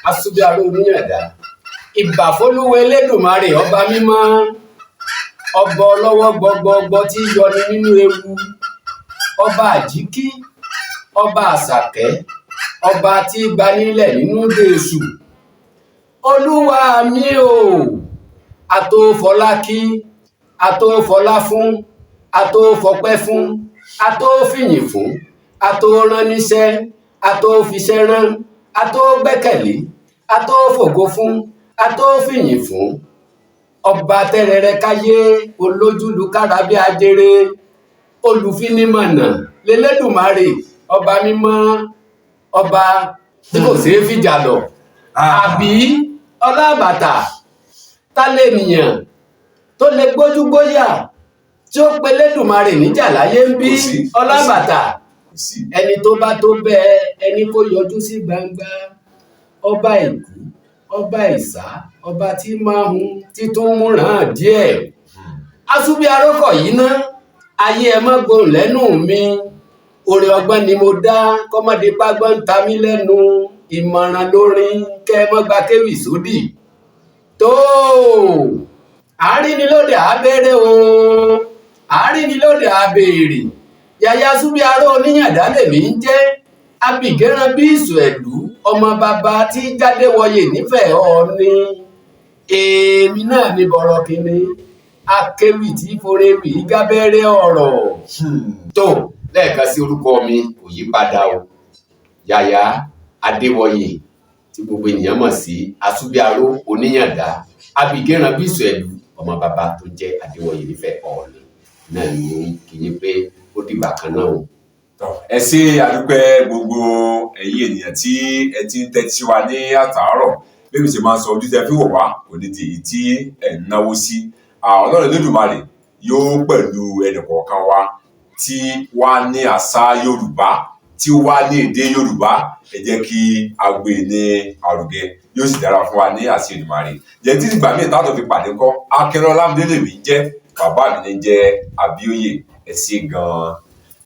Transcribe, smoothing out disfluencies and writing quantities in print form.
Asúbíàró Oníyàndá. Ìbàfólúwa Elédùmarè, ọba mímọ́, ọba ọlọ́wọ́ gbọgbọgbọ tí yọni nínú ewu, ọba àjíkí, ọba àṣàkẹ́, ọba tí gbanilẹ̀ nínú dèṣù. Olúwa mi o, àtòfọlákí, àtòfọlá fún, àtòfọpẹ́ fún, àtòfìyìn fún, àtòránníṣẹ́, àtòfiṣẹ́ rán, àtògbẹ́kẹ̀lé, àtòfògo fún, àtòfìyìn fún, ọba tẹrẹrẹ káyé, olójúlukára bí ajere, olùfinimọ̀nà lélẹ́dùmarè, ọba mímọ́, ọba tí kò ṣeé fìjà lọ. Àbí ọlábàtà tá lènìyàn tó lè gbójúgbóyà tí ó pe lẹ́dùmarè níjà láyé ń bí? Kò sí. Ọlábàtà. Kò sí. Ẹni tó bá tó bẹ́ẹ̀, ẹni kó yọjú sí gbangba. Ọba ìkú, ọba ìsá, ọba tí máa hun títún múràn díẹ̀. Asúbí arókọ̀ yìí ná, ayé ẹ mọ́ gbóhùn lẹ́nu mi. Orin ọgbọ́n ni mo dá, kọ́mọdé pàgbọ́n ń ta mí lẹ́nu. Ìmọ̀ràn lórin, kẹ́ ẹ mọ́ gba kéwì sódì. Tó àárín ni lóde àbẹ̀rẹ̀ o, àárín ni lóde àbẹ̀rẹ̀. Yàyà Asúbí Aró Oníyàndá lèmi ń jẹ́, abìgẹ́ran bí ìsù ẹ̀lú, ọmọ bàbá tí jáde wọyè nífẹ̀ẹ́ Ọọ̀ni. Èmi náà ní bọ̀rọ̀ kínní, akéwì tí forewì gábẹ́rẹ́ ọ̀rọ̀. Tó lẹ́ẹ̀kan sí, orúkọ mi kò yí padà o, Yàyà Adéwọyè tí gbogbo ènìyàn mọ̀ sí Asúbíàró Oníyàndá, abìgẹ́ran bí ìsù ẹ̀lú, ọmọ bàbá tó jẹ́ Adéwọyè nífẹ̀ẹ́ Ọọ̀ni náà ní kí yín pé ó dìgbà kan náà o. Tọ́, ẹ ṣé, àdúpẹ́ gbogbo ẹ̀yin ènìyàn tí ẹ ti ń tẹ́tí sí wa ní àtàárọ̀. Bí mi ṣe máa ń sọ, ojú tẹ fi wò wá kò ní di èyí tí ẹ̀ ń náwó sí. Ọlọ́run Elédùmarè yóò pẹ̀lú ẹnìkọ̀ọ̀kan wa tí wá ní àṣà Yorùbá, tí ó wá ní èdè Yorùbá. Ẹ jẹ́ kí a gbé e ní àrùgẹ, yóò sì dára fún wa ní àṣẹ Èdùmàrè. Jẹ́ títí ìgbà míì táwọn fi pàdé ńkọ́, Akínrọ́lá Lámídé lèmi ń jẹ́, bàbá mi ní jẹ́ Abíóyè. Ẹ ṣé gan-an.